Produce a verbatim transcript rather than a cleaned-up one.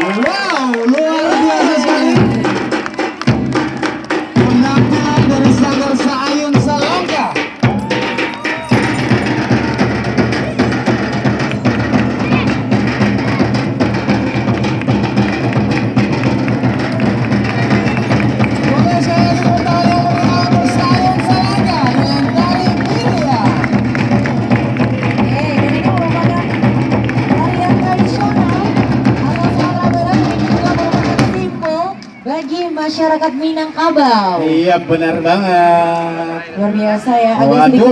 Wow, luar biasa sekali. Penampilan dari Sanggar Saayun Salangka. Boleh sekali tepuk tangan yang meriah untuk Saayun Salangka dengan tari pilihan. Oke, dan ini merupakan tarian tradisional atau suara berat yang juga merupakan simbol bagi masyarakat Minangkabau. Iya, benar banget. Luar biasa ya, agak Waduh. sedikit